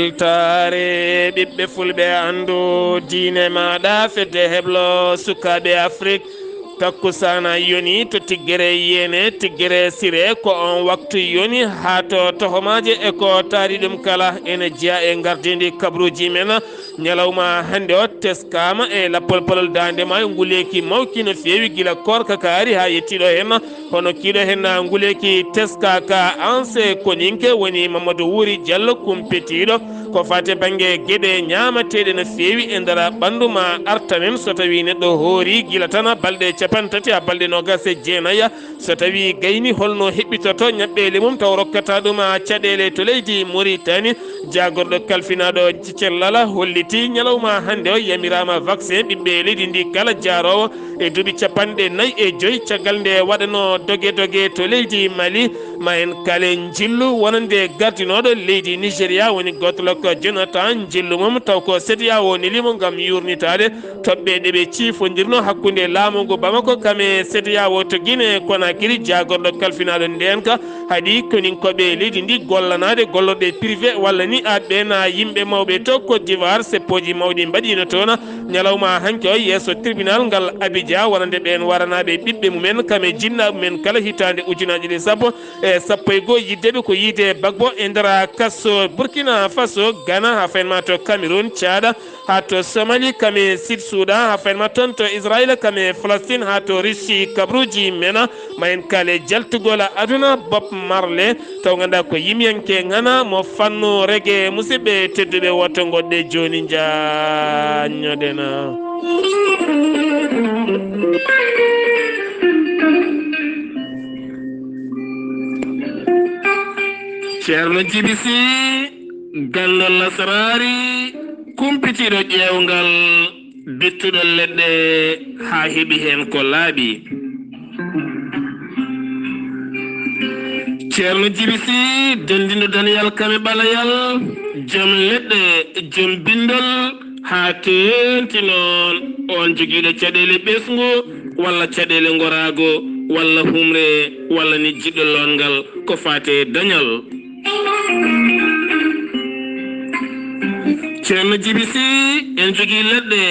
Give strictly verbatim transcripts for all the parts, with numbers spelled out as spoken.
Weltaare ɓiɓɓe fulɓe, anndu diine maaɗa, fedde heblo sukaaɓe Afrik. Takkusaana yoni to Tiggere Yeene, Tiggere Sire, ko on waktu yoni haa to tohomaaje e ko taari ɗum kala. Ene jeyaa e ngardiindi kabruuji men. Ñalawma hannde o teskaama e lappol palol daande maayo, nguleeki mawki no feewi gila koorka kaari haa yettiiɗo heen. Hono kiiɗo heen nguleeki teskaaka, anse koninke woni Mamadou Wuri Diallo kumpitiiɗo ko faati bannge geɗe ñaamateeɗe no feewi e nder ɓanndu ma artanen so tawii neɗɗo hoori gila tan balɗe capanɗe tati haa balɗe noogaas e jeenayi. So tawii gayni, holno heɓɓitorto ñaɓɓeele mum taw rokkata ɗum caɗeele to leydi Mauritanie? Jaagorɗo kalfinaaɗo cellal hollitii ñalawma hannde o yamiraama vaccin ɓiɓɓe leydi ndi kala jaaroowo e duuɓi capanɗe nayi e joy caggal nde waɗanoo doge doge to leydi Mali. Ma en kaale njillu wonande gardinooɗo leydi Nigeria woni Goodluck Jonathan, njillu mum taw ko CEDEAO neli mo ngam yuurnitaade toɓɓe ɗe ɓe ciifondirno hakkunde laamu ngu Bamako kam e CEDEAO to Guinée Conakry. Jaagorɗo kalfinaaɗo ndeenka haɗi koninkooɓe leydi ndi gollanaade gollorɗe privé walla ni a ɓeena yimɓe mawɓe to Côte d'Ivoire. Seppooji mawɗi mbaɗiino toon ñalawma hanki o yeeso tribunal ngal Abidjan wonande ɓeen waranaaɓe ɓiɓɓe mumen kam e jinnaaɓe mumen kala hitaande ujunaaji ɗiɗi sappo e sappo e goo yiddeɓe ko yiide Bagbo e nder kaso Burkina Faso, Ghana, haa fayin ma to Cameroun, Tchad, haa to Somalie, kam e Sud Soudan, haa fayin ma toon to Israël, kam e Palestine, haa to Russie, kabruuji men. Ma en kaale jaltugol aduna Bob Marley, taw nganndaa ko yimiyanke ŋana mo fannu reggae. Musidɓe tedduɓe, woto ngoɗɗe jooni njaññoɗen. Ceerno Jibi Si, ganndo lasraari, kumpitiiɗo ƴeewngal, bittuɗo leɗɗe haa heɓi heen ko laaɓi. Ceerno Jibi Si, denndinɗo daniyal kam e ɓalayal, jom leɗɗe, jom binndol, haa teeŋti noon oon jogiiɗo caɗeele ɓesngu walla caɗeele ngoraago walla humre walla ni jiɗɗo lootngal ko faati e dañal. Ceerno Jibi Si, en jogii leɗɗe,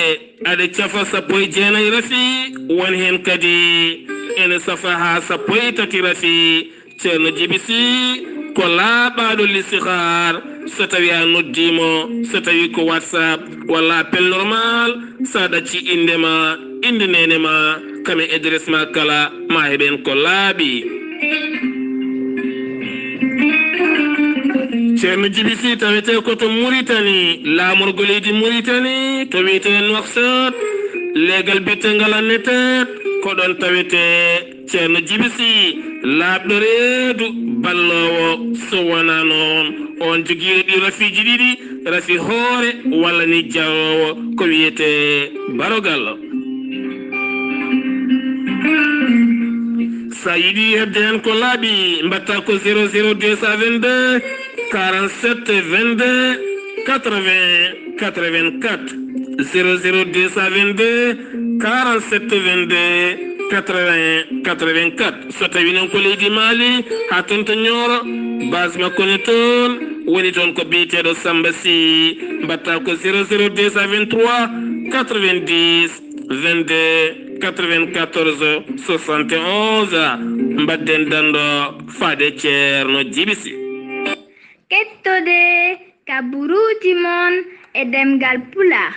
aɗe cafa sappo e jeenayi rafi, won heen kadi ene safa haa sappo e tati rafi. Ceerno Jibi Si ko laaɓaaɗo listihaar, so tawii a noddii mo, so tawii ko WhatsApp walla appel normal, so a ɗaccii innde ma, innde neene ma, kam e adresse ma kala, ma heɓ heen ko laaɓi. Ceerno Jibi Si tawetee ko to Muritani, laamorgo leydi Muritani, to wiyetee Nouakchott, leegal biyeteegal Annetet, ko ɗoon tawetee. Ceerno Jibi Si, laaɓɗo reedu, balloowo, so wonaa noon, oon jogiiɗo ɗii rafiiji ɗiɗi, rafi hoore walla ni jaroowo, ko wiyetee barogal. So a yiɗi heɓde heen ko laaɓi, mbaɗtaa ko zéro zéro deux cent vingt-deux, quarante-sept vingt-deux, quatre-vingts quatre-vingt-quatre, zéro zéro deux cent vingt-deux, quarante-sept vingt-deux, quatre-vingts quatre-vingt-quatre. So tawii noon ko leydi Mali, haa toon to Nioro, base makko ne toon, woni toon ko biyeteeɗo Samba Sy, mbaɗtaa ko zéro zéro deux cent vingt-trois, quatre-vingt-dix, vingt-deux, quatre-vingt-quatorze, soixante et onze. Mbaɗden danndo faade Ceerno Jibi Si. Kettode kaburuuji mon e ɗemngal Pulaar,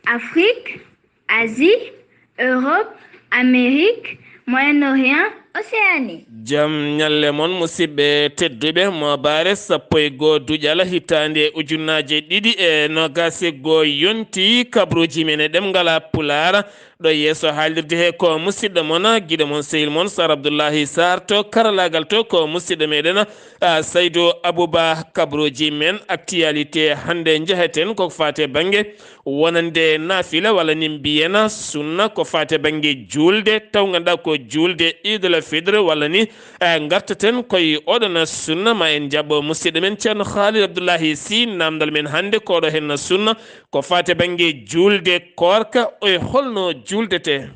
Afrique, Asie, Europe, Amérique, Moyen-Orient, Océanie. Jam ñalle mon, musidɓe tedduɓe, moobaare sappo e goo duƴal hitaande ujunnaaje ɗiɗi e noogaas e goo yonti, kaburuuji men e ɗemngal Pulaar. Ɗo yeeso haalirde he ko musidɗo mon, giɗo mon, sehil mon, Sar Abdullahi Sar, to karalaagal to ko musidɗo meɗen, ah, Saydu Abuba. Kaburuuji men, actualité, hannde njeheten ko faate bannge wonande naafila walla ni mbiyen sunna ko faate bannge juulde, taw ngannduɗaa ko juulde Iidul Fitr walla ni, eh, ngartaten koye oɗon sunna. Ma en njaɓɓo musidɗo men Ceerno Khalid Abdullahi Sy, naamndal men hannde ko ɗo henna sunna ko faate bannge juulde koorka, o e holno juuldetee?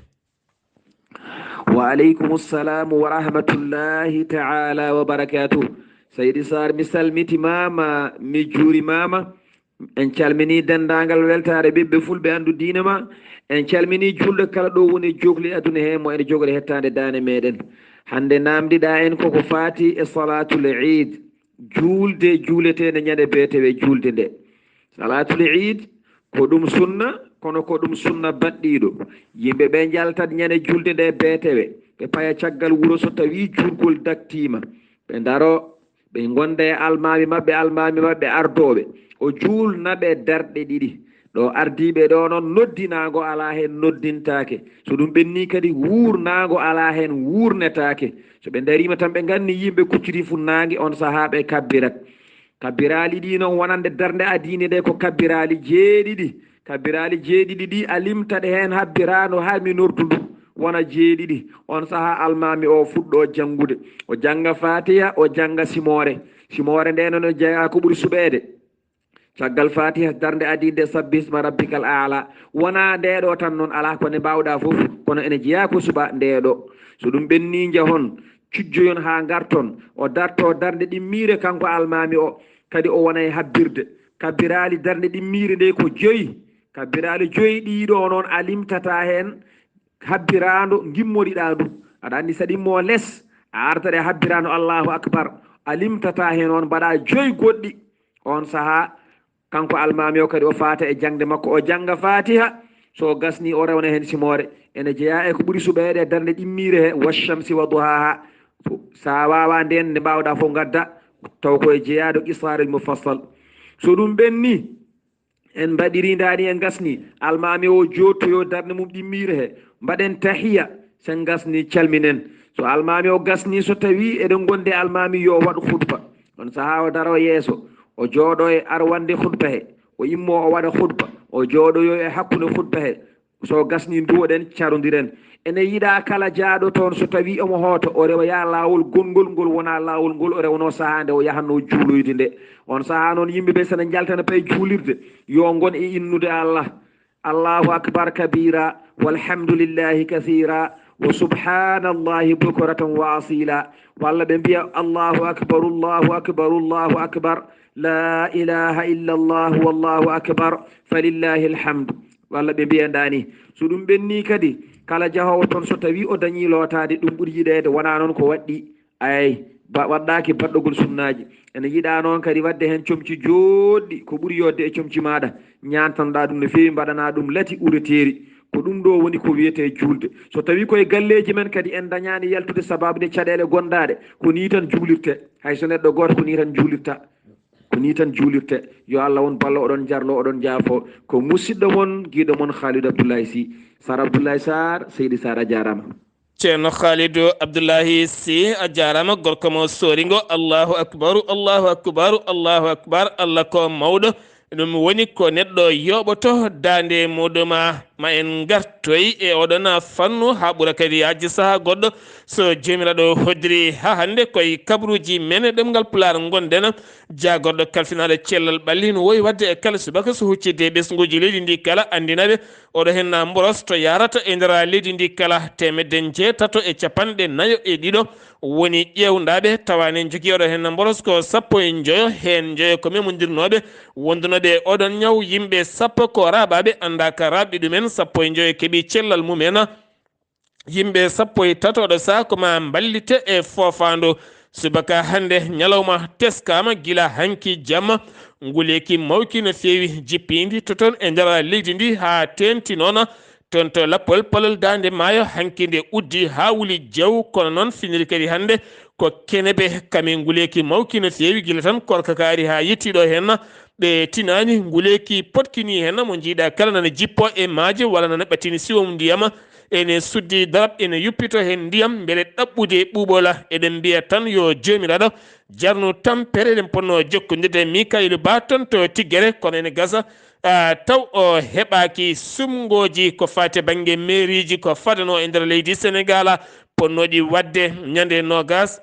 Wa aleykum salam wa rahmatullahi ta'ala wa barakatuh. Seydi Sarr, mi salmitimaama, mi juurimaama. En calminii denndaangal weltaare ɓiɓɓe fulɓe anndu diine ma. En calminii juulɗo kala ɗo woni e jookli aduna he mo ene jogori hettaande daane meɗen. Hannde naamndiɗaa en koko faati e salaatul iid, juulde juuleteende ñande beetewe juulde nde. Salaatul iid ko ɗum sunna, kono ko ɗum sunna baɗɗiiɗo. Yimɓe ɓe njaltat ñande juulde nde beetewe, ɓe paya caggal wuro so tawii juulgol daktiima. Ɓe ndaro, ɓe ngonda e almaami maɓɓe, almaami maɓɓe ardooɓe. O juulna ɓe darɗe ɗiɗi. Ɗo ardiiɓe ɗo noon, noddinaango alaa heen noddintaake. So ɗum ɓennii kadi, wuurnaango alaa heen wuurnetaake. So ɓe ndariima tan, ɓe nganni yimɓe kucciti funnaange, on sahaa ɓe kabbirat. Kabbiraali ɗi noon, wonande darnde adiine nde, ko kabbiraali jeeɗiɗi. Kabbiraali jeeɗiɗi ɗi, a limtat heen habbiraano haa mi nordu ndu, wona jeeɗiɗi. On sahaa almaami o fuɗɗo janngude. O jannga Faatiha, o jannga simoore. Simoore nde noon o jeyaa ko ɓuri suɓeede. Caggal Faatiha, darnde adiinde Sabbi isma rabbikal aala. Wonaa nde ɗo tan noon, alaa ko nde mbaawɗaa fof, kono ene jeyaa ko suɓa nde ɗo. So ɗum ɓennii, njahon, cujjoyon haa ngarton. O darto darnde ɗimmiire, kanko almaami o, kadi o wona e habbirde. Kabbiraali darnde ɗimmiire nde ko joyi. Kabbiraali joyi ɗii ɗo noon, a limtataa heen habbiraandu ngimmoriɗaa ndu. Aɗa anndi so a ɗimmo les, a artat e habbiraandu Allahu akbar. A limtataa heen oon, mbaɗa joyi goɗɗi. On sahaa, kanko almaami o kadi o faata e jaŋde makko, o jannga Faatiha. So o gasnii, o rewna heen simoore. Ene jeyaa e ko ɓuri suɓeede e darnde ɗimmiire he, "Wash-shamsi wa duhaaha." So a waawaa ndeen, nde mbaawɗaa fof ngadda, taw ko e jeyaaɗo Qisaril Mufassal. So ɗum ɓennii, en mbaɗirii ndaani, en ngasnii, almaami o joottoyoo darnde mum ɗimmiire he, mbaɗen tahiya, so en ngasnii, calminen. So almaami o gasnii, so tawii eɗen ngondi e almaami, yo o waɗ khutba. On sahaa o daro yeeso, o jooɗo e arwande khutba he, o immo o waɗa khutba, o jooɗoyoo e hakkunde khutba he. So gasnii, nduwoɗen, carondiren. Ene yiɗaa kala jaaɗo toon, so tawii omo hoota, o rewoya laawol gonngol ngol, wonaa laawol ngol o rewnoo sahaa nde o yahatnoo juuloyde nde. On sahaa noon, yimɓe ɓe, so ene njalta ene payi juulirde, yo ngon e innude Allah. Allahu akbar kabira, walhamdulillahi kathira, wa subhanallahi bukratan wa asila. Walla ɓe mbiya, "Allahu akbar, Allahu akbar, Allahu akbar, la ilaha illa Allah, wallahu akbar, falillahi alhamdu." Walla ɓe mbiya ndaani. So ɗum ɓennii kadi, kala jahoowo toon, so tawii o dañii lootaade, ɗum ɓuri yiɗeede, wonaa noon ko waɗɗi. Ay, ba-, waɗɗaaki baɗɗogol sunnaaji. Ene yiɗaa noon kadi waɗde heen comci jooɗɗi, ko ɓuri yooɗde e comci maaɗa. Ñaantanɗaa ɗum no feewi, mbaɗanaa ɗum lati ureteeri. Ko ɗum ɗo woni ko wiyetee juulde. So tawii ko e galleeji men kadi en ndañaani yaltude sabaabu nde caɗeele gondaaɗe, ko nii tan juulirtee. Hay so neɗɗo gooto, ko nii tan juulirta. Ko nii tan juulirtee. Yo Allah won ballo, oɗon njarlo, oɗon njaafo. Ko musidɗo mon, giɗo mon Khalidou Abdoulaye Sy. Sar Abdoulaye Sarr, Seydi Sarr, a jaaraama. Ceerno Khalidou Abdoulaye Sy, a jaaraama, gorko mo sooringo. Allahu akbaru, Allahu akbaru, Allahu akbar. Allah ko mawɗo. Ɗum woni ko neɗɗo yooɓoto daande muɗum. Ma en ngartoy e oɗon fannu haa ɓura kadi yaajde sahaa goɗɗo. So Joomiraaɗo hoddiri haa hannde, ko e kabaruuji men e ɗemngal Pulaar ngonɗen. Jaagorɗo kalfinaaɗo cellal ɓalli no wowi waɗde e kala subaka so huccitde e ɓesnguuji leydi ndi kala, anndina ɓe oɗo heen mboros to yaarata e nder leydi ndi kala. Teemedde njeetato e capanɗe nayo e ɗiɗo woni ƴeewndaaɓe, tawa ne njogii oɗo heen mboros ko sappo e njoyo, heen njoyo ko memondirnooɓe wondunooɓe e oɗon ñaw. Yimɓe sappo ko raaɓaaɓe, anndaa ka raaɓi ɗumen, sappo e njoyo keɓii cellal mumen. Yimɓe sappo e tato oɗo sahaa ko ma mballite e foofaandu. Subaka hannde, ñalawma teskaama gila hanki jamma. Nguleeki mawki no feewi jippiindi to toon e nder leydi ndi haa teeŋti noon toon to lappol palol daande maayo. Hanki nde uddi haa wuli jew, kono noon finiri kadi hannde ko kenebe kame. Nguleeki mawki no feewi gila tan korka kaari haa yettii ɗo heen. Ɓe tinaani, nguleeki potkini heen mo njiiɗaa kala nana jippoo e maaje walla nana ɓatini siwo mum ndiyam. Ene suddi darap, ene yuppito heen ndiyam, mbele ɗaɓɓude ɓuuɓola. Eɗen mbiya tan yo Joomiraaɗo jarnu tampere. Eɗen potnoo jokkondirde e Mikayiilu Ba toon to Tiggere, kono ene gasa, ah, taw o heɓaaki sumngooji ko faati e bannge meeriiji ko fadanoo e nder leydi Senegaal, potnooɗi waɗde ñande noogaas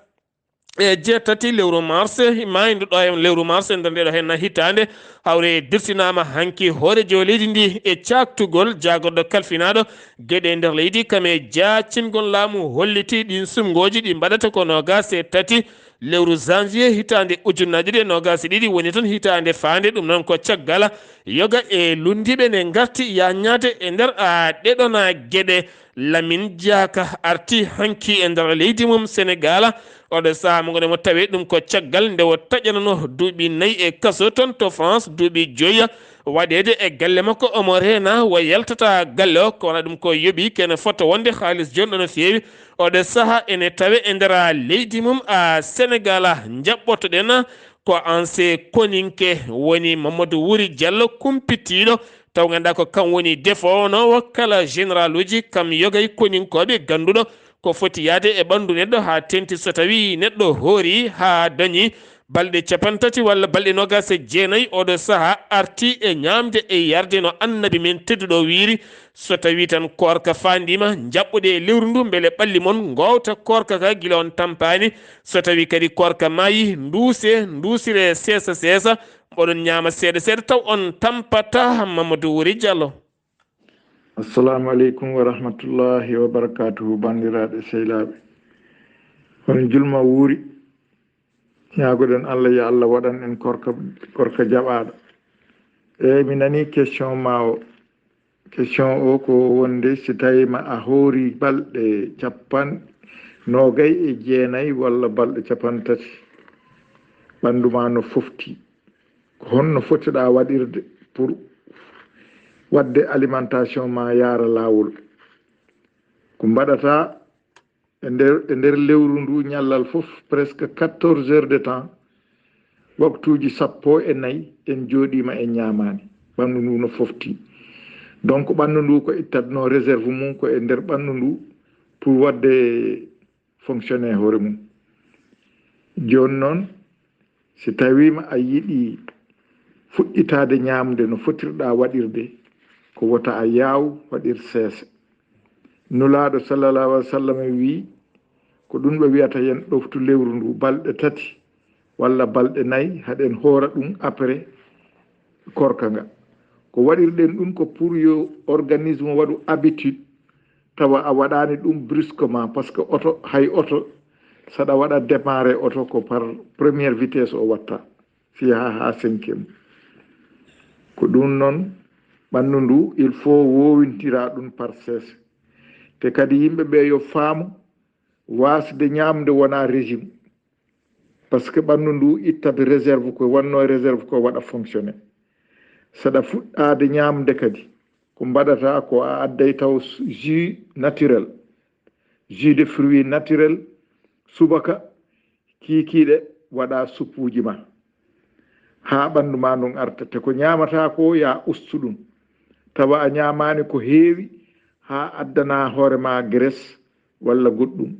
e jeetati lewru mars, maayndo ɗo e lewru mars e nder ndeɗo heen hitaande. Hawre dirtinaama hanki hooreejo leydi ndi e caaktugol jaagorɗo kalfinaaɗo geɗe nder leydi, kam e jaacingol laamu holliti ɗin sumngooji ɗi mbaɗata ko noogaas e tati Lewru janvier hitaande ujunnaji ɗiɗi e nogas e ɗiɗi woni tan hitaande faande, ɗum noon ko caggal yoga e lunndiiɓe ne ngarti yaññaade e nder, a, ɗeɗona geɗe. Lamin Diaka arti hanki e nder leydi mum Senegal. Oɗo sahaa mo ngonɗen mo tawi ɗum ko caggal nde o taƴanano duuɓi nayi e kaso toon to France, duuɓi joyi waɗeede e galle makko omo reena, o yaltata galle o, ko wona ɗum ko yoɓi kene fota wonde haalis jooni ɗo no feewi. Oɗo sahaa ene tawe e nder leydi mum, a, Senegal. Njaɓɓotoɗen ko anse koninke woni Mamadou Wuri Diallo kumpitiiɗo, taw ngannduɗaa ko kam woni defoonowo kala généraluji, kam yogay koninkooɓe, gannduɗo ko foti yahde e ɓanndu neɗɗo haa teŋti so tawii neɗɗo hoori haa dañi balɗe capanɗe tati walla balɗe noogaas e jeenayi. Oɗo sahaa arti e ñaamde e yarde no Annabi men tedduɗo wiiri, so tawii tan koorka faandiima, njaɓɓuɗe e lewru ndu mbele ɓalli mon ngoowta koorka ka gila on tampaani. So tawii kadi koorka maayi, nduuse, nduusire seesa seesa, mboɗon ñaama seeɗa seeɗa taw on tampataa. Mamadou Wuri Diallo. Assalamu aleykum wa rahmatullahi wa barakatuhu, banndiraaɓe sehlaaɓe. Hono julma wuuri, ñaagoɗen Allah, yo Allah waɗan en korka, korka jaɓaaɗo. Eeyi, mi nanii question ma o. Question o ko wonde si tawii ma a hoori balɗe capan noogay e jeenayi walla balɗe capan tati, ɓanndu ma no fofti. Ko honno foti-ɗaa waɗirde pour waɗde alimentation ma yaara laawol? Ko mbaɗataa e nder, e nder lewru ndu ñallal fof, presque quatorze heures de temps, waktuuji sappo e nayi en jooɗiima en ñaamaani. Ɓanndu ndu no fofti. Donc, ɓanndu ndu ko ittatnoo réserve mum ko e nder ɓanndu ndu pour waɗde fonctionner hoore mum. Jooni noon, si tawiima a yiɗi fuɗɗitaade ñaamde no fotir-ɗaa waɗirde, ko wota a yaaw waɗir seese. Nulaaɗo sallallahu alaihi wa sallam wii, ko ɗum ɓe wiyata yen ɗoftu lewru ndu balɗe tati walla balɗe nayi, haɗen hoora ɗum après korka nga. Ko waɗirɗen ɗum ko pour yo organisme waɗu habitude, tawa a waɗaani ɗum brusquement, parce que oto, hay oto, saɗa waɗa démarrer oto ko par première vitesse o watta, fiya haa, haa cinquième. Ko ɗum noon, ɓanndu ndu, il faut woowintira ɗum par seese. Te kadi yimɓe ɓe yo faamu, waasde ñaamde wonaa régime. Parce que ɓanndu ndu ittat réserve ko wonno e réserve ko waɗa fonctionner. Saɗa fuɗɗaade ñaamde kadi, ko mbaɗata ko a adday taw jus naturel, jus de fruit naturel, subaka, kiikiiɗe, waɗa suppuuji ma. Haa ɓanndu ma ndun arta. Te ko ñaamata ko, ya ustu ɗum. Tawa a ñaamaani ko heewi, haa addana hoore ma graisse walla goɗɗum.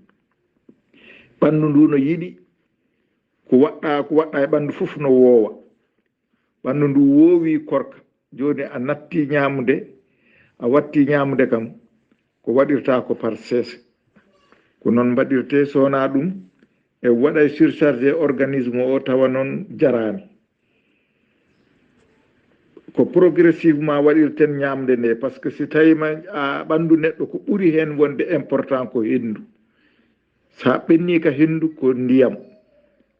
Ɓanndu ndu no yiɗi ko waɗɗa, ko waɗɗa e ɓanndu fof no woowa. Ɓanndu ndu woowi korka. Jooni a natti ñaamude, a watti ñaamude kam, ko waɗirta ko par seese. Ko noon mbaɗirte, so wonaa ɗum, e waɗa e surcharge organisme o, tawa noon jaraani. Ko progressivement waɗirten ñaamde nde, parce que si tawiima a ɓanndu neɗɗo ko ɓuri heen wonde important ko henndu. So a ɓenni ka henndu ko ndiyam,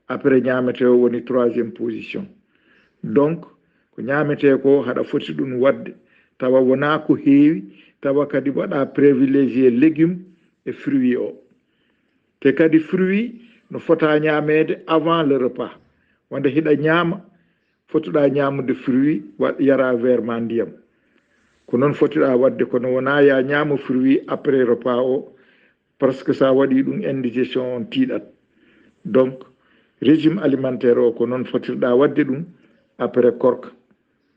après ñaametee o woni troisième position. Donc, ko ñaametee ko haɗa foti ɗum waɗde, tawa wonaa ko heewi, tawa kadi mbaɗa privilégié légume e fruit o. Te kadi fruit no fota ñaameede avant le repas. Wonde hiɗa ñaama, fotuɗa ñaamude fruit, wa-, yara verre ma ndiyam. Ko noon fotiɗa waɗde, kono wonaa ya ñaamo fruit après repas o, parce que sa waɗi ɗum indigestion on tiiɗat. Donc, régime alimentaire o ko noon fotirɗa waɗde ɗum après korka.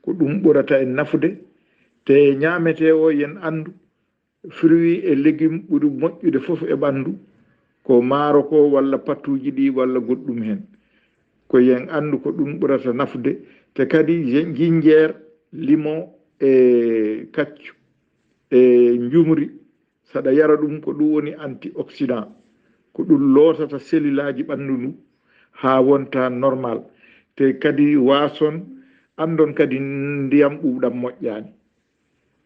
Ko ɗum ɓurata en nafude, te ñaametee o yen anndu, fruit et légumes ɓuri moƴƴude fof e ɓanndu ko maaro ko walla pattuuji ɗi walla goɗɗum heen. Ko yen anndu ko ɗum ɓurata nafude, te kadi je-, jinjeer, limon e kaccu e njumri, saɗa yara ɗum, ko ɗum woni antioxydant. Ko ɗum lootata selilaaji ɓanndu ndu haa wonta normal. Te kadi waason, anndon kadi ndiyam ɓuuɓɗam moƴƴaani.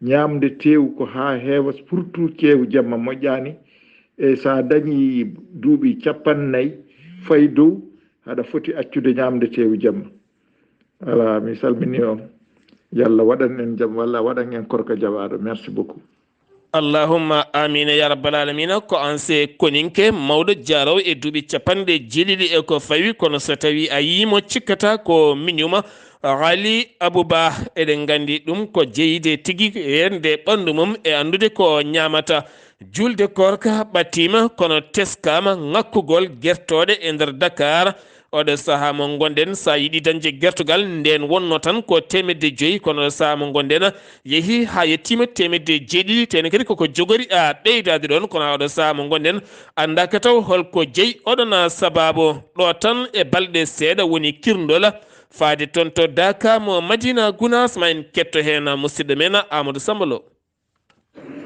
Ñaamde teewu ko haa heewa, surtout ceewu jamma moƴƴaani. E so a dañii duuɓi cappanɗe nayi fay dow, Aɗa foti accude ñaamde teewu jamma. Alaa, mi salminii on. Yo Allah waɗan en jam, walla waɗan en korka jaɓaaɗo. Merci beaucoup. Allahumma amiina ya rabbal alamina. Ko ancien koninke mawɗo jaaroowo e duuɓi capanɗe jeeɗiɗi e ko fawi, kono so tawi a yii mo, cikkata ko miñuma. Ali Abouba, eɗen nganndi ɗum ko jeyde tigi, reende ɓanndu mum e anndude ko ñaamata. Julde koorka ɓattiima, kono teskaama ŋakkugol gertooɗe e nder Dakar. Oɗo sahaa mo ngonɗen, so a yiɗi dañde gertogal, ndeen wonno tan ko teemedde joyi, kono oɗo sahaa mo ngonɗen, yehi haa yettiima teemedde jeeɗiɗi, tene kadi koko jogori a ɓeydaade ɗoon, kono oɗo sahaa mo ngonɗen, anndaaka taw holko jeyi oɗon sabaabu. Ɗo tan e balɗe seeɗa woni kirndol faade toon to Daka mo Madina Gunaas, ma en ketto heen musidɗo men Amadou Samba Lo.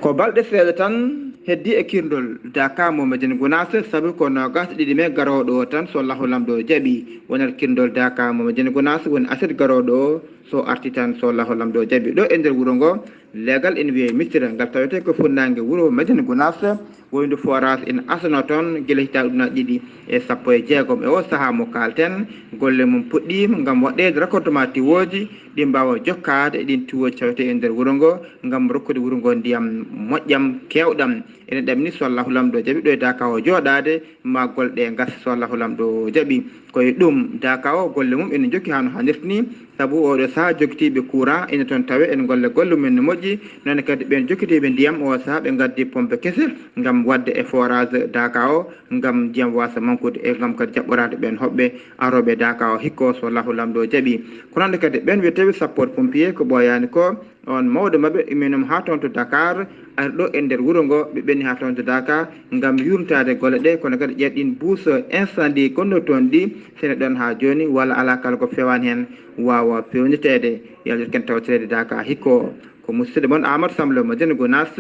Ko balɗe seeɗa tan heddi e kirndol Daka mo Madina Gunaas, sabu ko noogaas e ɗiɗi mee garooɗo o tan, so Allahu Lamɗo jaɓi. Wonat kirndol Daka mo Madina Gunaas woni aset garooɗo o, so arti tan, so Allahu Lamɗo jaɓi. Ɗo e nder wuro ngo, leegal ene wiyee Misira, ngal tawetee ko funnaange wuro Madina Gunaas, woyndu forage ene asano toon gila hitaande ujunaaji ɗiɗi e sappo e jeegom. E oo sahaa mo kaalten, golle mum puɗɗiima ngam waɗeede raccordement tiwooji, ɗi mbaawa jokkaade e ɗiin tiwooji tawetee e nder wuro ngo, ngam rokkude wuro ngo ndiyam moƴƴam, keewɗam. Ene ɗamini, so Allahu Lamɗo jaɓi, ɗo e Daka o jooɗaade, ma golle ɗe ngasa, so Allahu Lamɗo jaɓi. Ko e ɗum, Daka o golle mum ene njokki haa no haanirta ni, sabu oɗo sahaa jokkitiiɓe courant ene toon tawe, en golle golle mum ene moƴƴi. Noon kadi ɓeen jokkitiiɓe ndiyam, oo sahaa ɓe ngaddi pompe kese ngam waɗde e forage Daka o, ngam ndiyam waasa mankude e ngam kadi jaɓɓoraade ɓeen hoɓɓe arooɓe Daka o hikka, so Allahu Lamɗo jaɓi. Ko noon kadi ɓeen wiyetee sapeur pompier ko ɓooyaani ko, on mawɗo maɓɓe immii noon haa toon to Dakar, ari ɗo e nder wuro ngo, ɓe ɓenni haa toon to Daka ngam yuurnitaade golle ɗe, kono kadi ƴeew ɗiin bus incendie gonno toon ɗi, so ne ɗoon haa jooni, walla alaa kala ko fewaani heen waawa feewniteede. Yaltirken tawtoreede Daka hikka. Ko musidɗo mon Amadou Samba Lo mo Madina Gunaas,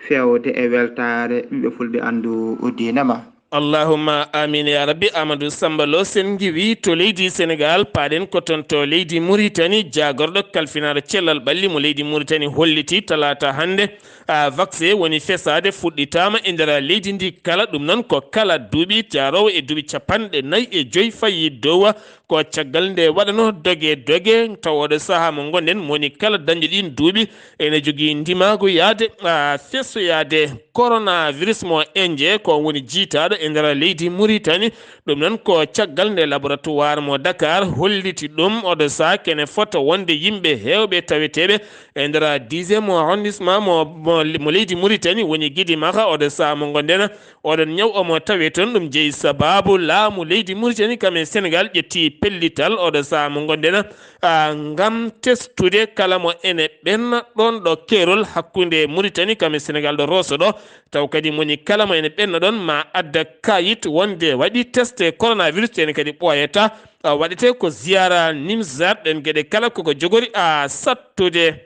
feewde e weltaare ɓiɓɓe fulɓe anndu diine ma. Allahumma amin ya rabbi. Amadou Samba Lo, sen ngiwii to leydi Senegal, paaɗen ko toon to leydi Muritani, jaagorɗo kalfinaaɗo cellal ɓalli mo leydi Muritani holliti talaata hannde, a, vaccin woni fesaade fuɗɗitaama e nder leydi ndi kala. Ɗum noon ko kala duuɓi, jaaroowo e duuɓi capanɗe nayi e joyi fayi dow, ko caggal nde waɗano doge doge, tawa oɗo sahaa mo ngonɗen, mo woni kala dañɗo ɗiin duuɓi ene jogii ndimaagu yahde, a, fesoyaade coronavirus mo Indie, ko woni jiytaaɗo e nder leydi Muritani. Ɗum noon ko caggal nde laboratoire mo Dakar holliti ɗum, oɗo sahaa kene fota wonde yimɓe heewɓe taweteeɓe e nder dixième arrondissement mo, mo, mo leydi Muritani, woni Gidi Maxa, oɗo sahaa mo ngonɗen. Oɗon ñaw omo tawe toon, ɗum jeyi sabaabu laamu leydi Muritani kam e Senegal ƴetti pellital oɗo sahaa mo ngonɗen, a, ngam testude kala mo ene ɓenna ɗoon ɗo keerol hakkunde Muritani kam e Senegal ɗo Rooso ɗo. Taw kadi mo woni kala mo ene ɓenna ɗoon ma adda kayit wonde waɗi test coronavirus, ene kadi ɓooyata, a, waɗetee ko ziyaara Nimzaat, ɗeen geɗe kala koko jogori a sattude.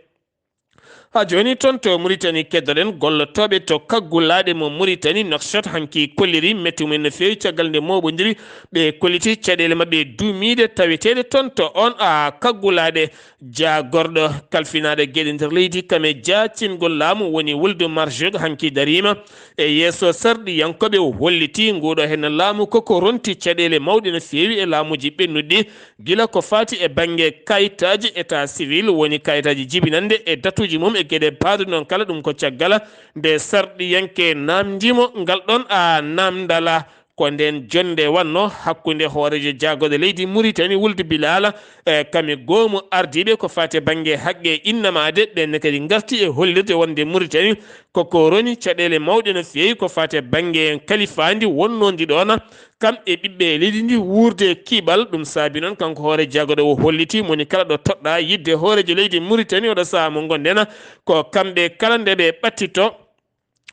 Haa jooni toon to Muritani keddoɗen gollotooɓe to kaggulaaɗe mo Muritani Nouakchott hanki kolliri metti mumen no feewi caggal nde mooɓondiri ɓe kolliti caɗeele maɓɓe duumiiɗe taweteeɗe toon to oon a kaggulaaɗe. Jaagorɗo kalfinaaɗo geɗe nder leydi kam e jaacingol laamu woni Wuldu Marjog hanki dariima e yeeso sarɗiyankooɓe, o holliti nguuɗo heen laamu koko ronti caɗeele mawɗe no feewi e laamuuji ɓennuɗi. Gila ko faati e bannge kayitaaji état civil, woni kayitaaji jibinannde e datuuji mum e geɗe baaɗe noon kala, ɗum ko caggal nde sarɗiyanke naamndii mo ngal ɗoon a naamndal. Ko ndeen jonnde wannoo hakkunde hooreejo jaagorɗo leydi Muritani Wuldu Bilaala, e kam e goomu ardiiɓe ko faati e bannge haqqe innamaade, ɓeen ne kadi ngarti e hollirde wonde Muritani koko roni caɗeele mawɗe no feewi ko faati e bannge kalifaandi wonnoondi ɗoon. Kam e ɓiɓɓe leydi ndi wuurde kiɓal, ɗum saabi noon kanko hoore jaagorɗo o holliti mo woni kala ɗo toɗɗaa yiɗde hooreejo leydi Muritani oɗo sahaa mo ngonɗen, ko kamɓe kala nde ɓe ɓattito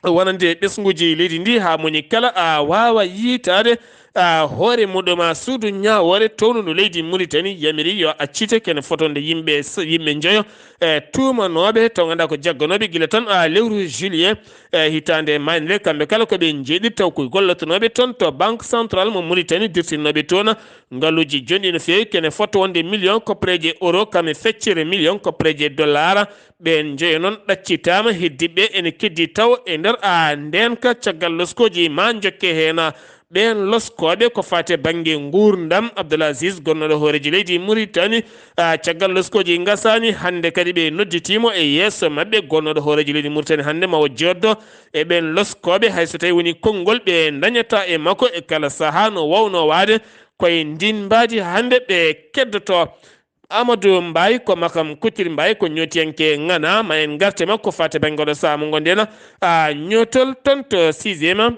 wonande ɓesnguuji leydi ndi haa mo woni kala a waawa yiytaade a hoore muɗum a suudu ñaawoore townundu leydi Muritani yamiri yo accite kene fotonde yimɓe s-, yimɓe njoyo e tuumanooɓe taw ngannduɗaa ko jagganooɓe gila tan a lewru juillet. E hitaande maayde nde, kamɓe kala ko ɓe njeeɗiɗi taw ko gollotonooɓe toon to Banque Centrale mo Muritani, dirtinnooɓe toon ngaluuji jonɗi no feewi, kene fota wonde million koppareeje euro, kam e feccere million koppareeje dollar. Ɓeen njoyo noon ɗaccitaama, heddiiɓe ene keddii taw e nder a ndeenka caggal loskooji ma njokke heen. ɓeen loskooɓe ko faati e bannge nguurndam. Abdoul Aziz, gonnooɗo hooreejo leydi Mauritanie, a, caggal loskooji ngasaani, hannde kadi ɓe nodditiimo e yeeso maɓɓe, gonnooɗo hooreejo leydi Mauritanie hannde ma o jooɗdo e ɓeen loskooɓe, hay so tawii woni konngol ɓe ndañata e makko e kala sahaa no waawno waade. Koye ndiin mbaadi hannde ɓe keddoto. Amadou Mbaye ko Makam Couture Mbaye, ko ñootiyanke ŋana, ma en ngarte makko faati e bannge oɗo sahaa mo ngonɗen, a, ñootol toon to sixième,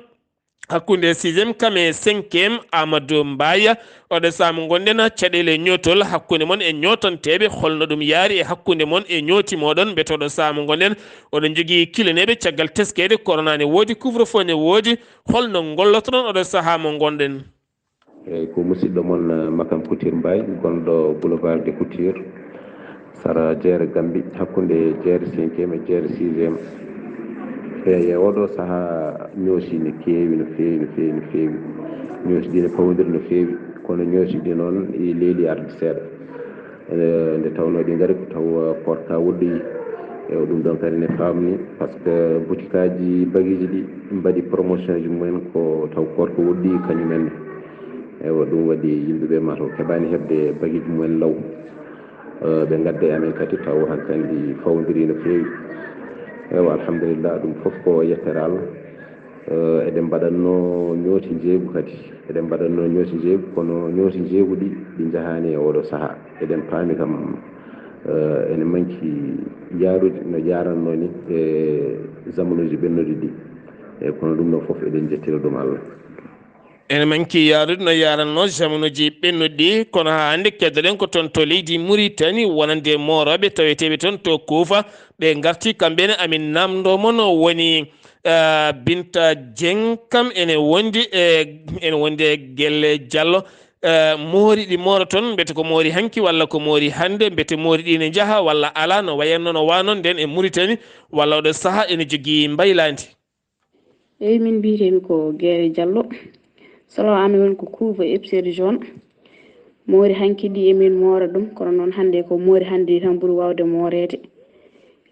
hakkunde sixième kam e cinquième. Amadou Mbaye, oɗo sahaa mo ngonɗen, caɗeele ñootol hakkunde mon e ñootanteeɓe, holno ɗum yaari e hakkunde mon e ñooti mooɗon? Mbete oɗo sahaa mo ngonɗen, oɗon njogii kilaneeɓe caggal teskeede, corona ne woodi, couvre-feu ne woodi, holno ngollotoɗon oɗo sahaa mo ngonɗen? Eeyi, ko musidɗo mon, eh, Makam Couture Mbaye, gonɗo Boulevard des Coutures, sara jeere Gambie, hakkunde jeere cinquième e jeere sixième. Eeyi, e oɗo sahaa ñoosi no keewi, no feewi, no feewi, no feewi. Ñoosi ɗi no pawondiri no feewi, kono ñoosi ɗi noon e leeli arde seeɗa. Eh, nde tawnoo ɗi ngari ko taw, eh, koorka woɗɗoyi. E ɗum ɗoon kadi ne faamni, par ce que butikaaji bagiiji ɗi mbaɗi promotion ji mumen ko taw koorka woɗɗoyi kañum en ne. Eywa, ɗum waɗi yimɓe ɓe mataw keɓaani heɓde bagiiji mumen law. Eh, ɓe ngadda e amen kadi taw hankandi fawndiri no feewi. Eywa, alhamdulillah, ɗum fof ko yettere Allah. Eh, eɗen mbaɗatno ñooti njeeygu kadi. Eɗen mbaɗatno ñooti njeeygu, kono ñooti njeeygu ɗi, ɗi njahaani e oɗo sahaa. Eɗen paami kam, eh, ene manki yaarude no yaaranno ni e zamanuuji ɓennuɗi ɗi. E kono ɗum ɗo fof eɗen njettira ɗum Allah. Ene manki yaarude no yaaranno zamanuuji ɓennuɗi ɗi, kono haa hannde keddoɗen ko toon to leydi Mauritanie, wonande moorooɓe taweteeɓe toon to Kuufa. Ɓe ngarti kamɓe ne, amin namndo mon woni, eh, Binta Dieng kam ene wondi e, ene wondi e Gelle Diallo. Eh, moori ɗi mooroton, mbete ko moori hanki walla ko moori hannde, mbete moori ɗi ne njaha walla alaa, no wayanno no waano nden e Mauritanie, walla oɗo sahaa ene jogii mbaylaandi? Eyi, min mbiyetee-mi ko Gelle Diallo. Salo amin woni ko Kuufa Epsir Jaune. Moori hanki ɗi emin moora ɗum, kono noon hannde ko moori hannde tan ɓuri waawde mooreede.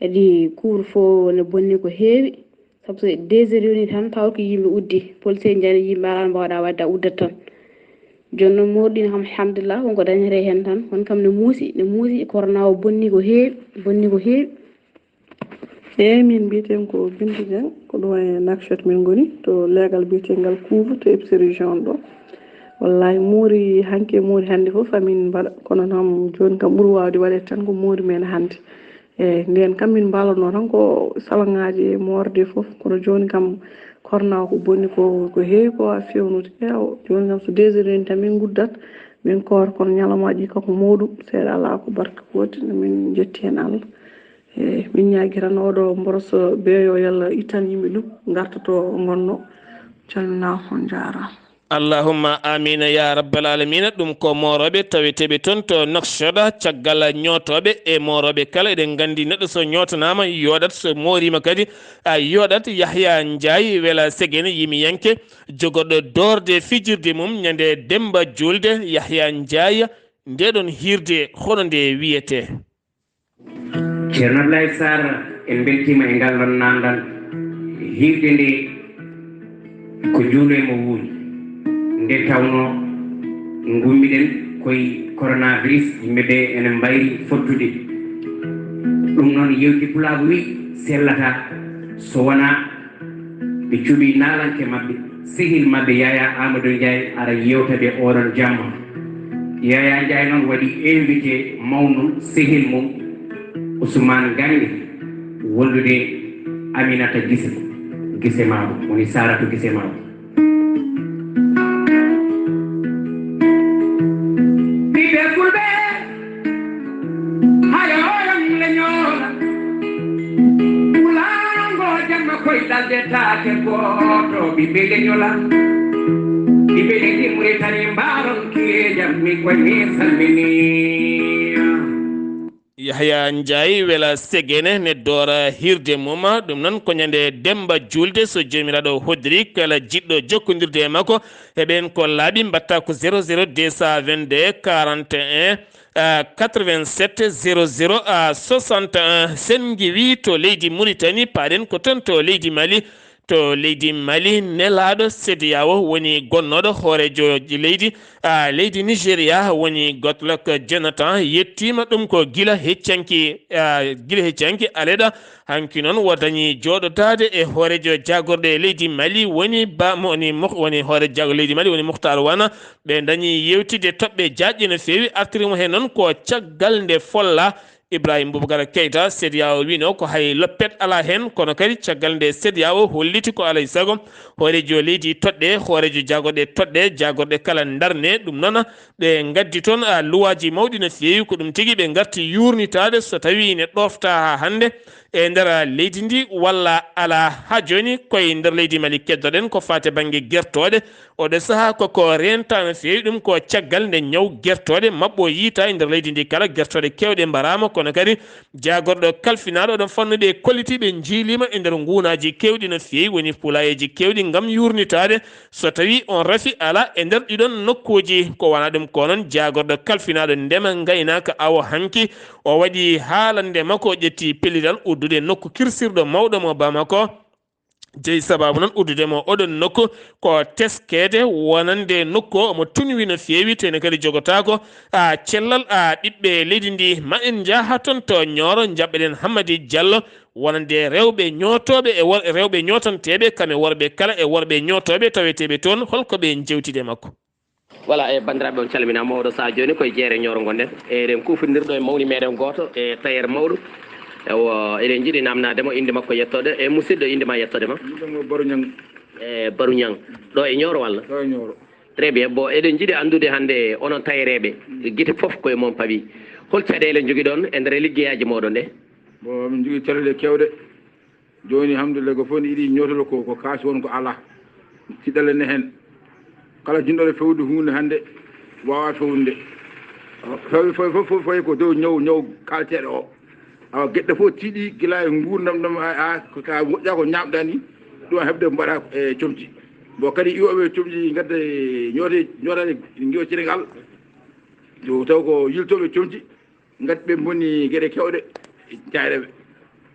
Kadi couvre-feu ne bonni ko heewi, sabu so deux heures yoni tan taw ko yimɓe uddi, police en njani yimɓe alaa no mbaawɗa waɗde a uddat tan. Jooni noon moori ɗi kam alhamdulillah wonko dañetee heen tan, kono kam ne muusi, ne muusi, corona o bonni ko heewi, bonni ko heewi. Eeyi, min mbiyeten ko Binta Dieng, ko ɗo e Nouakchott min ngoni, to leegal biyetengal Kuufa, to Epsir Jaune ɗo. Wallahi, moori hanki e moori hannde fof amin mbaɗa, kono noon jooni kam ɓuri waawde waɗeede tan ko moori men hannde. Eeyi, ndeen kam min mbaalotno tan ko salaŋaaji e moorde fof, kono jooni kam corona o ko bonni ko, ko heewi ko a fewnude. Eewa, jooni kam so deux heures yoni tan min nguddat, min koora, kono ñalawmaaji ɗi koko mawɗum, seeɗa alaa ko barka woodi, no min njetti heen Allah. Eeyi, min ñaagiran oɗo mboroso beeyo, yo Allah ittan yimɓe ɗum, ngarta to ngonno. Calminaa, on njaaraama. Allahumma amiina ya rabbal alamina. Ɗum ko moorooɓe taweteeɓe toon to Nouakchott, caggal ñootooɓe e moorooɓe kala. Eɗen nganndi neɗɗo so ñootanaama yooɗat, so mooriima kadi a yooɗat. Yahya Ndiaye Wela Segene, yimiyanke, jogorɗo doorde fijirde mum ñande Demba Juulde. Yahya Ndiaye, nde ɗon hiirde, hono nde wiyetee? Ceerno Ablaye Sarr, en mbeltiima e ngal ɗon naamndal. Hiirde nde ko juulo e mo wuuri. Nde tawnoo ngummiɗen koye coronavirus, yimɓe ɓe ene mbayri fottude. Ɗum noon, yewti Pulaagu wi sellataa so wonaa ɓe cuɓii naalanke maɓɓe, sehil maɓɓe Yaya Amadou Ndiaye ara yewta ɓe oɗon jamma. Yaya Ndiaye noon waɗi invité mawnum sehil mum Ousmane Gange wondude Aminata Gise, Gise Maabo, woni Saratu Gise Maabo. Ɓiɓɓe Fulɓe, haya oɗon leñola. Wulaango jamma koy ɗalde taake gooto, ɓiɓɓe leñola. Ɓiɓɓe leydi Muritani, mbaaron kiye jam, mi koy mi salmini. Yahya Ndiaye Wela Segene ne doora hiirde mum. Ɗum noon ko ñande Demba Juulde, so Joomiraaɗo hoddiri, kala jiɗɗo jokkondirde e makko, heɓen ko laaɓi, mbatta ko zéro zéro deux cent vingt-deux quarante et un, euh, quatre-vingt-sept zéro zéro, euh, soixante et un. Sen ngiwi to leydi Muritani, paaɗen ko toon to leydi Mali. to leydi Mali, nelaaɗo CEDEAO woni gonnooɗo hooreejo leydi, a, leydi Nigeria woni Goodluck Jonathan, yettiima ɗum ko gila heccanki, a, gila heccanki aleɗa. Hanki noon o dañi jooɗodaade e hooreejo jaagorɗe leydi Mali woni ba, mo woni mo, woni hoore jaago leydi Mali woni Muhtar Wana. Ɓe dañi yewtide toɓɓe jaajɗe no feewi, artiri mo heen noon ko caggal nde folla Ibrahim Boubacar Keita, CEDEAO wino ko hay loppet alaa heen, kono kadi caggal nde CEDEAO holliti ko alaa e sago hooreejo leydi toɗɗe, hooreejo jaagorɗe toɗɗe, jaagorɗe kala ndarne. Ɗum noon ɓe ngaddi toon, a, luwaaji mawɗi no feewi, ko ɗum tigi ɓe ngarti yuurnitaade so tawii ne ɗoofta haa hannde e nder leydi ndi walla alaa. Haa jooni koye nder leydi Mali keddoɗen ko faati bannge gertooɗe. Oɗo sahaa koko renta no feewi, ɗum ko caggal nde ñaw gertooɗe maɓɓo yiita e nder leydi ndi kala, gertooɗe keewɗe mbaraama, kono kadi jaagorɗo kalfinaaɗo oɗon fannude e kolliti ɓe njiiliima e nder nguunaaji keewɗi no feewi, woni pulayeeji keewɗi ngam yuurnitaade so tawii on rafi alaa e nder ɗiɗon nokkuuji. Ko wona ɗum ko noon jaagorɗo kalfinaaɗo ndema ngaynaaka awo hanki o waɗi haalande makko, o ƴetti pellital uddude nokku kirsirɗo mawɗo mo Bamako. Jeyi sababu noon uddude mo oɗon nokku ko teskeede wonande nokku o omo tunwi no feewi, tene kadi jogotaako a cellal a ɓiɓɓe leydi ndi. Ma en njaha toon to Ñooro, njaɓɓeɗen Hammadi Diallo wonande rewɓe ñootooɓe e wor-, rewɓe ñootanteeɓe, kam e worɓe kala e worɓe ñootooɓe taweteeɓe toon. Holko ɓe njewtide makko? Voilà, e banndiraaɓe, on calminaama. Oɗo sahaa jooni koye jeere Ñooro ngonɗen. Eɗen kuufindirɗo e mawni meɗen gooto, e tailleur mawɗo. Ewo, eɗen njiɗi naamnaade mo innde makko yettoode. E musidɗo, innde ma yettoode ma? Innde am ko Baru Ñang. E Baru Ñang. Ɗo e Ñooro walla? Ɗo e Ñooro. Très bien. Bon, eɗen njiɗi anndude hannde onon tailleurɓe, gite fof koye mon pawi. Hol caɗeele njogiɗon e nder liggeyaaji mooɗon ɗe? Bon, min njogii caɗeele keewɗe. Jooni, alhamdulillah, ko fof ne yiɗi ñootol ko, ko kaas won ko alaa. Tiɗalla ne heen. Kala jinɗoɗo fewde huunde hannde, waawaa fewnude. Fewde fof, fof, fof, fof ko dow ñaw, ñaw kalteeɗo o. Awa, geɗe fof tiiɗi gila e nguurndam ɗam, a, a, ko ka moƴƴa ko ñaamɗa ni, ɗum heɓde mbaɗa e comci. Bon, kadi iwooɓe comci ngadda e ñoote, ñootaade ngiwa Senegal. Yo taw ko yiltooɓe comci. Ngaddi ɓe mboni geɗe kewɗe, jayre ɓe.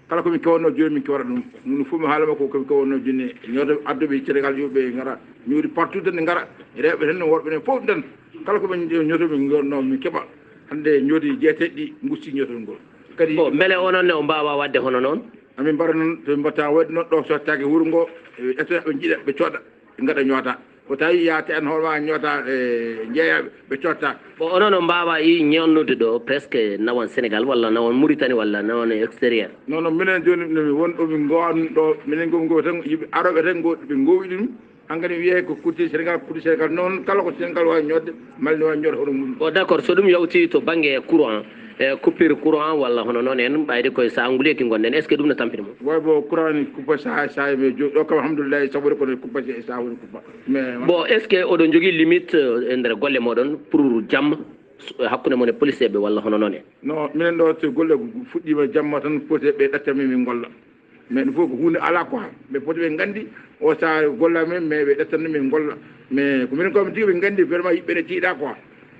Kala ko min kewatno jooni, min kewata ɗum. Moni fof mi haala makko ko min kewatno jooni. Ñooto adduɓe Senegal, yo ɓe ngara. Ñoori partout tan ne ngara. Rewɓe tan, worɓe ne fof tan. Kala ko min ñooto, min ngorno, min keɓa. Hannde ñooti jeeteɗi ɗi ngusti ñootol ngol. Kadi Bon, mbele onon ne on mbaawa waɗde hono noon? Amin mbaɗa noon, to min mbatta waɗde noon, ɗo sottaaki wuro ngo, e ɓe ƴetta, ɓe njiɗa, ɓe coɗa. Ngaɗa ñoota. Ko tawi yaate an hoore ma ñoota, e, jeeyaɓe, ɓe cotta. Bon, onon on mbaawa i ñonnude ɗo presque nawon Sénégal walla nawon Mauritanie walla nawon extérieur? Non, non, minen jooni no mi won ɗo min ngowan ɗo, minen ngom ngo tan, yimɓe aroɓe tan ngo, ɓe ngowi ɗum. Hankadi wiyee ko kutti Sénégal, kutti Sénégal. Noon kala ko Sénégal waawi ñootde, Mali ne waawi ñootde hono mum. Bon, d'accord, so ɗum yawti to bannge courant, e coupure courant walla hono noon en, ɓayde koye sahaa nguleeki ngonɗen, est-ce que ɗum no tampini mo? Way bo courant ni kuppa saha saha, mais jo-, ɗo kam alhamdulillah, sabude kono kuppa se saha woni kuppa. Mais Bon, est-ce que oɗon jogii limite, euh, e nder golle mooɗon pour jam, s-, hakkunde mon e police ɓe walla hono noon en? Non, minen ɗo so golle fuɗɗiima jamma tan, police ɓe ɗaccami min golla. Mais ɗum fof ko huunde alaa quoi. Ɓe poti ɓe nganndi o saha golla men, mais ɓe ɗaccani min golla. Mais ko minen ko min tigi ɓe nganndi vraiment yimɓe ne tiiɗa quoi.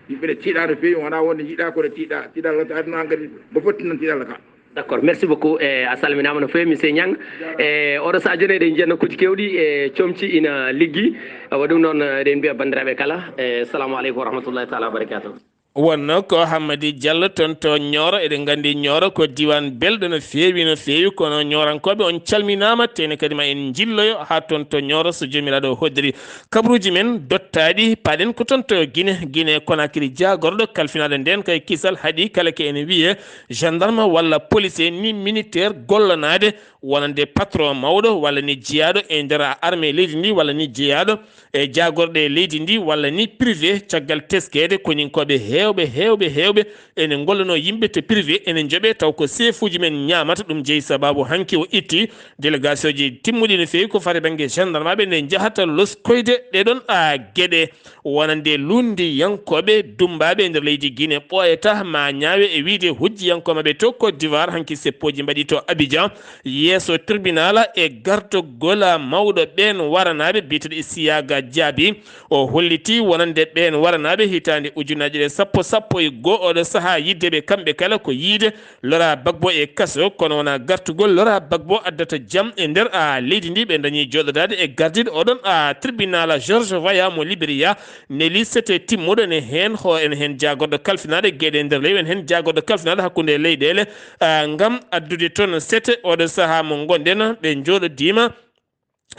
Yimɓe ne tiiɗa no feewi, wonaa wonde yiɗa ko ne tiiɗa. Tiiɗa wonta aduna hankadi ko fotti noon tiiɗalla ka. D'accord, merci beaucoup. E, a salminaama no feewi, monsieur Niang. E, oɗo sahaa jooni eɗen njiya nokkuuji keewɗi, e, comci ina liggi. Awa ɗum noon, eɗen mbiya banndiraaɓe kala, e, salamu aleykum wa rahmatullahi taala wa barakatuh. Wonno ko Hammadi Diallo toon to Nioro. Eɗen nganndi Nioro ko diiwaan belɗo no feewi, no feewi, kono Nioronkooɓe on calminaama, tene kadi ma en njilloyo haa toon to Nioro so Joomiraaɗo hoddiri. Kabaruuji men dottaaɗi, paɗen ko toon to Gine, Gine Konakiri, jaagorɗo kalfinaaɗo ndeen kay kisal haɗi kala ke ene wiyee gendarme walla police ni militaire gollanaade wonande patron mawɗo walla ni jeyaaɗo e nder armée leydi ndi walla ni jeyaaɗo e jaagorɗe leydi ndi walla ni privé, caggal teskeede koninkooɓe heewɓe, heewɓe, heewɓe ene ngollanoo yimɓe to privé, ene njoɓee taw ko seefuuji men ñaamata. Ɗum jeyi sabaabu hanki o itti délégation ji timmuɗi no feewi ko fati bannge gendarme ɓe nde njahata loskoyde ɗeɗon a geɗe. Wonande lunndiyankooɓe dummbaaɓe e nder leydi Gine ɓooyata ma ñaawe e wiyde hujjiyankoo maɓɓe to Côte d'Ivoire, hanki seppooji mbaɗi to Abidjan, yeeso tribunal e gartogol mawɗo ɓeen waranaaɓe biyeteeɗo Isiyaga Jaabi. O holliti wonande ɓeen waranaaɓe hitaande ujunnaji ɗiɗi e sappo sappo, sappo e goo oɗo sahaa yidde ɓe kamɓe kala ko yiide Laurent Gbagbo e kaso, kono wonaa gartugol Laurent Gbagbo addata jam e nder, a, leydi ndi. Ɓe dañi jooɗodaade e gardiiɗo oɗon, a, tribunal George Weah mo Liberia, neli sete timmuɗo ene heen, ho-, ene heen jaagorɗo kalfinaaɗo geɗe e nder leydi, ene heen jaagorɗo kalfinaaɗo hakkunde leyɗeele, a, ngam addude toon sete oɗo sahaa mo ngonɗen, ɓe njooɗodiima.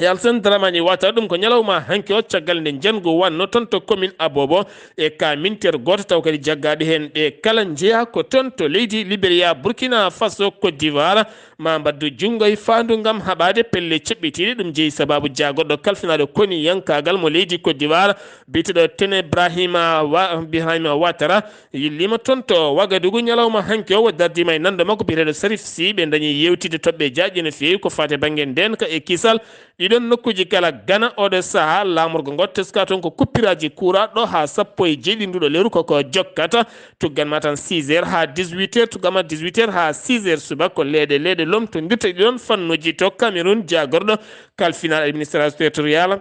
E Alassane Dramane Ouattara, ɗum ko ñalawma hanki o, caggal nde njangu wanno toon to commune Abobo e ka minteer gooto, taw kadi jaggaaɓe heen ɓe kala njeyaa ko toon to leydi Liberia, Burkina Faso, Côte d'Ivoire, ma mbaddu junngo e faandu ngam haɓaade pelle ceɓɓitiiɗe. Ɗum jeyi sabaabu jaagorɗo kalfinaaɗo koniyankaagal mo leydi Côte d'Ivoire, biyeteeɗo Tene Brahima Wa-, Ibrahima Ouattara, yilliima toon to Wagadugu ñalawma hanki o, o dardiima e nanndo makko biyeteeɗo Sarif Sy. Ɓe dañi yeewtidde toɓɓe jaaƴɗe no feewi ko faati e bannge ndeenka e kisal. Ɗiɗon nokkuuji kala gana oɗo sahaa, laamorgo ngo teska toon ko kuppiraaji kuuraa ɗo haa sappo e jeeɗiɗi nduɗo lewru, koko jokkata. Tuggan ma tan six heures haa dix-huit heures, tuggan ma dix-huit heures haa six heures subaka, ko leeɗe, leeɗe lomtondirta ɗiɗon fannuuji to Cameroun. Jaagorɗo kalfinal administration territorial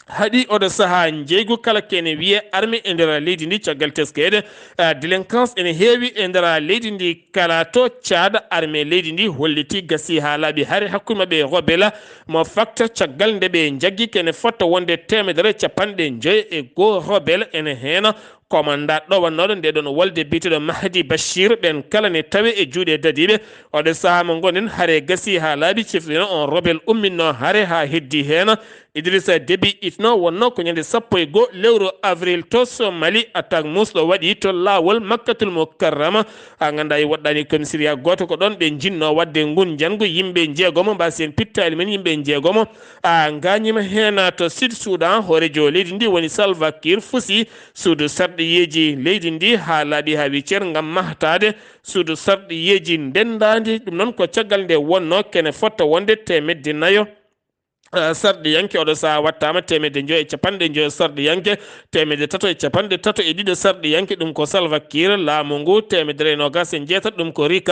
haɗi oɗo sahaa njeeygu kala ko ene wiyee armée e nder leydi ndi, caggal teskeede, ah, délinquance ene heewi e nder leydi ndi kala. To Tchad, armée leydi ndi hollitii gasii haa laaɓi hare hakkunde maɓɓe e rebelle mo FACT, caggal nde ɓe njaggi ko ene fota wonde teemedere e capanɗe njoyo e goo rebelle, ene heen commandant ɗowannooɗo nde ɗon wolde biyeteeɗo Mahdi Bachir. Ɓeen kala ne tawe e juuɗe dadiiɓe. Oɗo sahaa mo ngonɗen, hare gasii haa laaɓi, cifrino on rebelle umminno hare haa heddi heen Idrissa Déby Itno. Wonno ko ñande sappo e goo lewru avril to Somali, attaque muusɗo waɗi to laawol Makkatul Mukarrama. A nganndaa, e woɗɗaani commissariat gooto ko ɗoon ɓe njinnoo waɗde nguun njanngu. Yimɓe njeegomo mbaasi heen pittaali mum, yimɓe njeegomo a ngaañiima heen. To Sud Soudan, hooreejo leydi ndi woni Salva Kiir fusi suudu sarɗiyeeji leydi ndi haa laaɓi haa wii cer ngam mahtaade suudu sarɗiyeeji ndenndaandi. Ɗum noon ko caggal nde wonnoo ko ene fota wonde teemedde nayo, eh, sarɗiyanke. Oɗo sahaa wattaama teemedde njoyo e capanɗe njoyo sarɗiyanke, teemedde tato e capanɗe tato e ɗiɗo sarɗiyanke, ɗum ko Salva Kiir. Laamu ngu teemedere e noogaas e njeetati, ɗum ko Riek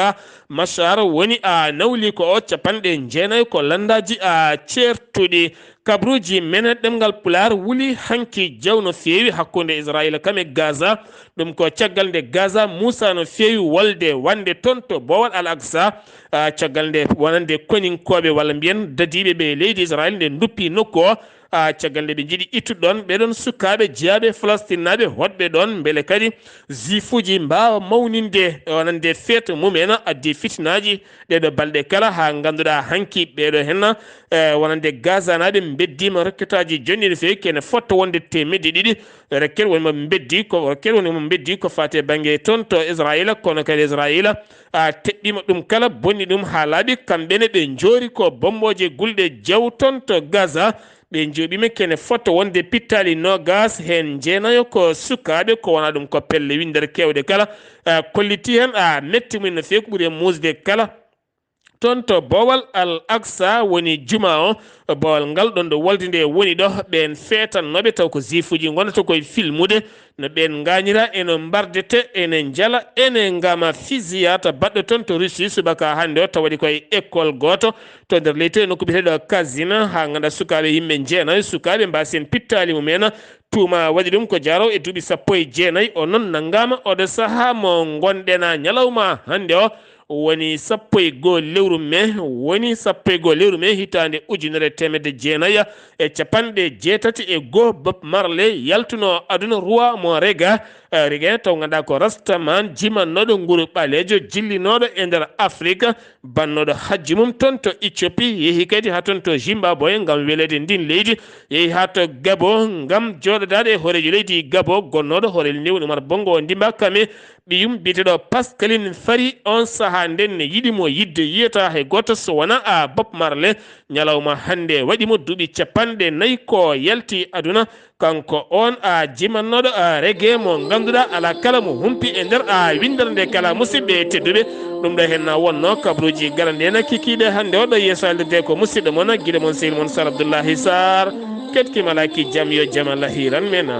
Machar woni a nawli ko o. Capanɗe jeenayi ko lanndaaji a ceertuɗi. Kabruuji men ɗemngal Pulaar wuli hanki jaw no feewi hakkunde Israayiila kam e Gaza. Ɗum ko caggal nde Gaza muusa no feewi wolde wonde toon to Boowal Al Aqsa, ah, caggal nde wonande koninkooɓe walla mbiyen dadiiɓe ɓe leydi Israayiila nde nduppi nokku o, ah, caggal nde ɓe njiɗi ittude ɗoon ɓee ɗoon sukaaɓe jeyaaɓe Falastinaaɓe hoɗɓe ɗoon, mbele kadi Juifuuji mbaawa mawninde wonande feet mum en addi fitinaaji ɗee ɗoo balɗe kala, haa ngannduɗaa hanki ɓee ɗoo heen, eh, wonande Gazanaaɓe mbeddiima rokketaaji jonɗi no feewi, ko ene fota wonde teemedde ɗiɗi. Rokkete woni mo mbeddi ko, rokkete woni mo mbeddi ko faati e bannge toon to Israayiila, kono kadi Israayiila, a, teɓɓiima ɗum kala, bonni ɗum haa laaɓi. Kamɓe ne ɓe njoori ko bommbooje gulɗe jaw toon to Gaza. Ɓe njooɓiima ko ene fota wonde pittaali noogaas, heen jeenayo ko sukaaɓe, ko wonaa ɗum ko pelle winndere keewɗe kala, a, kollitii heen, a, metti mum en no feewi, ko ɓuri e muusde kala. Toon to Boowal Al Aqsa woni juma o, boowal ngal ɗoon ɗo wolde nde woni ɗo, ɓeen feetannooɓe taw ko Juifuuji ngonata koye filmude no ɓeen ngaañira e no mbardete, ene njala, ene ngama fusillade baɗɗo toon to Russie subaka hannde o, taw waɗi koye école gooto to nder leydi to e nokku biyeteeɗo Kazin, haa ngannduɗaa sukaaɓe yimɓe jeenayo, sukaaɓe mbaasi heen pittaali mum en, tuuma waɗi ɗum ko jaaro e duuɓi sappo e jeenayi. O noon nanngaama oɗo sahaa mo ngonɗen a ñalawma hannde o, woni sappo e goo lewru mee, woni sappo e goo lewru mee hitaande ujunere e teemedde jeenayi e capanɗe jeetati e goo, Bob Marley yaltuno aduna, roi mo reggae, eh, reggae taw ngannduɗaa ko Rastaman, jimannooɗo nguru ɓaleejo, jillinooɗo e nder Afrik, bannooɗo hajji mum toon to Ethiopie, yehi kadi haa toon to Zimbabwe ngam weleede ndin leydi, yehi haa to Gabo ngam jooɗodaade e hooreejo leydi Gabo, gonnooɗo hooreejo leydi woni Omar Bongo Ondimba Kame, ɓiyum biyeteeɗo Pascaline Fari. On sahaa nden ne yiɗi mo yiɗde yiyata hay gooto so wonaa a Bob Marley. Ñalawma hannde waɗi mo duuɓi capanɗe nayi ko yalti aduna. Kanko on a jimannooɗo a reggae mo ngannduɗaa alaa kala mo humpi e nder a winndere nde kala. Musidɓe tedduɓe, ɗum ɗo heen na wonno kabruuji galanɗe na kikiiɗe hannde o ɗo yeeso haalirde ko musidɗo mon, giɗo mon, sehil mon Sar Abdoullahi Sarr. Keɗki malaaki jam, yo jam Allah hiiran men.